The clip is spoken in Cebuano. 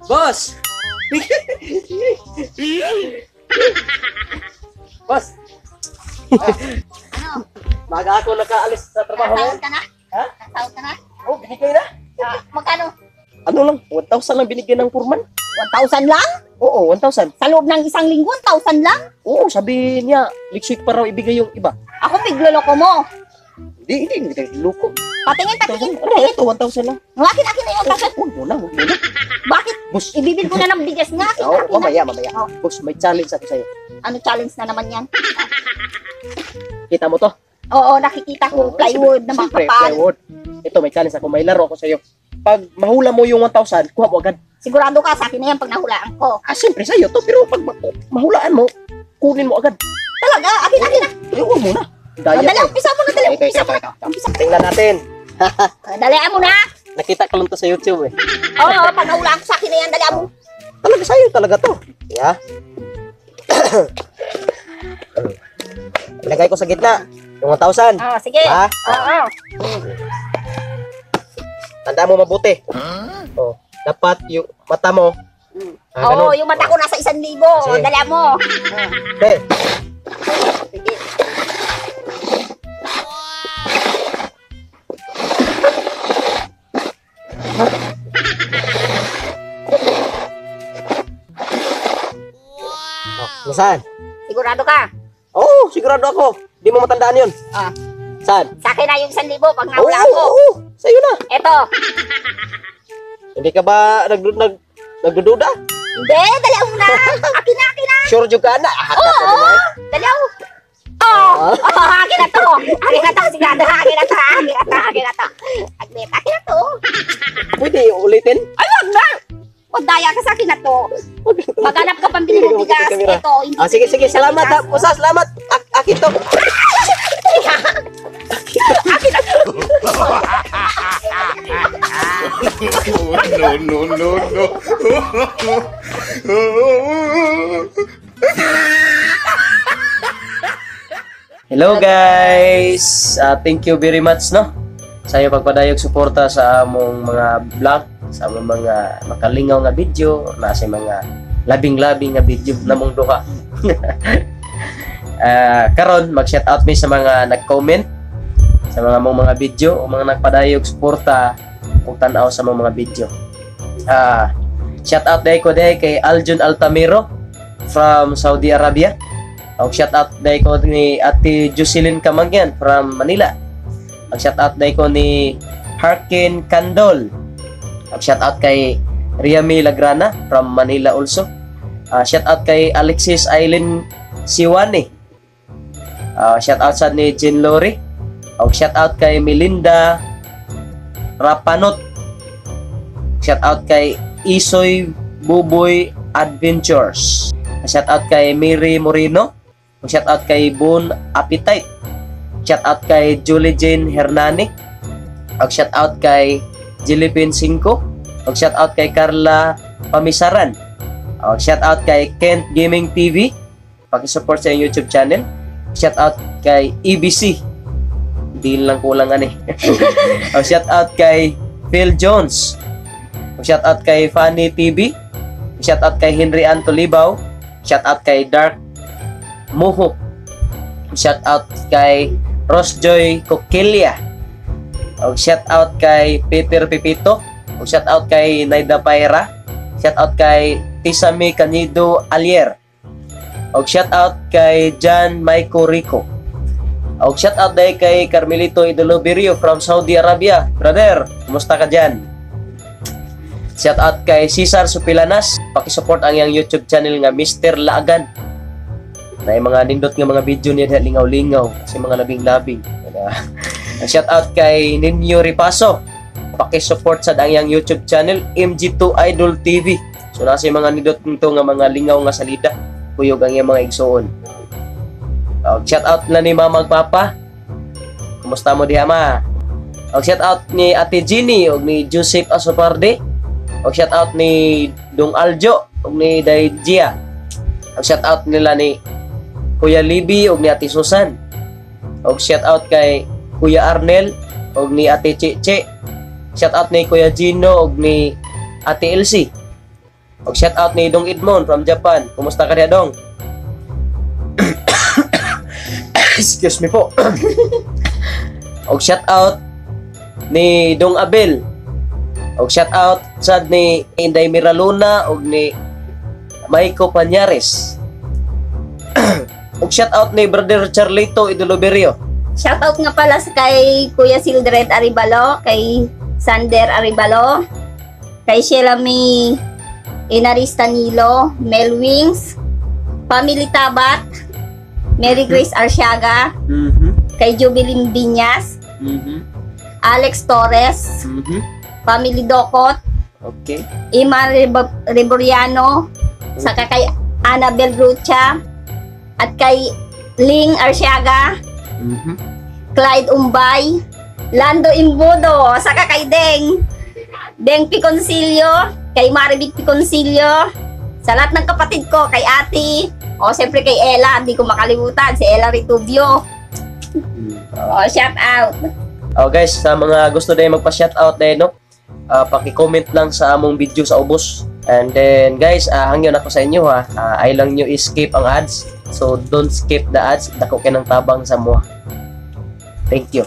Boss! Boss! Ano? Maga ako nakaalis sa trabaho Nasahod ngayon. ka na? Ha? Nasahod ka na? Oh, binigay na. Ah, magkano? Ano lang, 1,000 lang binigyan ng purman. 1,000 lang? Oo, 1,000. Sa loob ng isang linggo, 1,000 lang? Oo, sabi niya, next week pa raw ibigay yung iba. Ako, pigloloko mo. Hindi, hindi, hindi tayo loko. Patingin, patingin. Ano, ito, 1,000 lang. Akin, akin na yung 1,000. Huwag muna, huwag muna. Bakit? Boss, Ibibil ko na ng bigas nga. Akin, oo, akin na. mamaya, mamaya. Oh. Boss, may challenge ako sa'yo. Ano challenge na naman yan? Kita mo to? Oo, nakikita ko Oo, plywood na siyempre, makapal. plywood. Ito, may challenge ako. May laro ako sa'yo. Pag mahula mo yung 1,000, kuha mo agad. Sigurado ka, sa akin na yan pag nahulaan ko. Ah, siyempre sa'yo to. Pero pag mahulaan mo, kunin mo agad. Talaga, akin, akin na. Eh, huwag muna. Daya Oh, dali, ko. umpisa mo na, dali, Ito, ito, umpisa ito, mo na. ito. Umpisa. Tingnan natin. Ah, dalian mo na. Nakita ko lang to sa YouTube eh. Oo, pag nahulaan ko sa akin na yan, dalian mo. Talaga sa'yo talaga to. Yeah. Ilagay ko sa gitna. Yung 1,000. Oo, sige. Ha? Oo. Tandaan mo mabuti. Oh, dapat yung mata mo. Ah, Oo, ganun. yung mata ko nasa 1,000. Oo, Sige. dalian mo. Okay. Sige. Oh, nasaan? Sigurado ka? Oo, sigurado ako. Hindi mo matandaan yun. Ah. Saan? Sa akin na yung 1,000 pag Oo, nahulaan ko. oo, sa'yo na. Eto. Hindi ka ba nagdududa? Hindi, dalian mo na. Akin na, akin na. Sure jud ka na. Ah, Oo, oh. dalian mo. Oo, oh, akin na to. Akin na to, sigurado. Akin na to, akin na to, akin na to. Aglit, akin na to. Pwede ulitin? Ay, wag na. Wag daya ka sa akin na to. Maghanap ka pambili ng bigas. Ito, hindi Ah, sige, sige. bibili ng Salamat ha. bigas. Usa, salamat. Akin to. Akin na to. No, no, no, no. Hello guys! Ah, thank you very much no sa iyong pagpadayog suporta sa among mga vlog, sa among mga makalingaw nga video, na sa mga labing-labing nga video namong duha. Ah, karon mag-shout out mi sa mga nag-comment sa mga mong mga video o mga nagpadayog suporta ug tan-aw sa mong mga video. Ah, shout out dai ko dai kay Aljun Altamiro from Saudi Arabia. Og shout out dai ko ni Ate Jocelyn Kamangyan from Manila. Ang shout out dai ko ni Harkin Candol. Ang shout out kay Riami Lagrana from Manila also. Ah, shout out kay Alexis Aileen Siwane. Ah, shout out sa ni Jean Lori. Og shout out kay Melinda Rapanot. Shout out kay Isoy Buboy Adventures. Shout out kay Mary Moreno. Shout out kay Bon Appetite. Shout out kay Julie Jane Hernani. Og shout out kay Jilipin Cinco. Og shout out kay Carla Pamisaran. Og shout out kay Kent Gaming TV. Paki-support sa iyong YouTube channel. Shout out kay EBC. Hindi lang kulang ani. Og shout out kay Phil Jones. Og shout out kay Fanny TV. Shout out kay Henry Antolibaw. Shout out kay Dark Muho. Shout out kay Rosjoy Coquilia. Og shout out kay Peter Pipito. Og shout out kay Naida Paira. Shout out kay Tisami Canido Alier. Og shout out kay John Michael Rico. Og shout out dahil kay Carmelito Idoloberio from Saudi Arabia. Brother, kumusta ka dyan? Shout out kay Cesar Supilanas. Paki-support ang iyang YouTube channel nga Mr. Laagan. Na yung mga nindot nga mga video niya dahil lingaw-lingaw sa mga labing-labing. Shout out kay Ninyo Ripaso. Paki-support sad ang iyang YouTube channel, MG2 Idol TV. So nasa yung mga nindot nito nga mga lingaw nga salida, kuyog ang iyang mga igsuon. Og shout out na ni Mama ug Papa. Kumusta mo diha, ma? Og shout out ni Ate Jenny og ni Joseph Asoparde. Og shout out ni Dong Aljo og ni Day Gia. Og shout out nila ni Kuya Libby og ni Ate Susan. Og shout out kay Kuya Arnel og ni Ate Cheche. Shout out ni Kuya Gino og ni Ate Elsie. Og shout out ni Dong Edmond from Japan. Kumusta ka diha, Dong? Excuse me po. Og shout out ni Dong Abel. Og shout out sad ni Inday Miraluna og ni Maiko Panyares. Og shout out ni Brother Charlito Idoloberio. Shout out nga pala sa kay Kuya Sildred Aribalo, kay Sander Aribalo, kay Sheila May Inaris Tanilo, Mel Wings, Family Tabat, Mary Grace Arsiaga, kay Jubilin Viñas, Alex Torres, Family Docot, Iman Riboriano, saka kay Annabel Rucha, at kay Ling Arsiaga, Clyde Umbay, Lando Imbudo, saka kay Deng, Deng Piconcilio, kay Marivic Piconcilio, sa lahat ng kapatid ko, kay Ate, o siyempre kay Ella, hindi ko makalimutan, si Ella Ritubio. O, shout out. Oh guys, sa mga gusto din magpa-shout out din, no? Paki-comment lang sa among video sa ubos. And then guys, hangyo na ko sa inyo ha. Ay lang nyo skip ang ads. So don't skip the ads. Dako kay ng tabang sa mo. Thank you.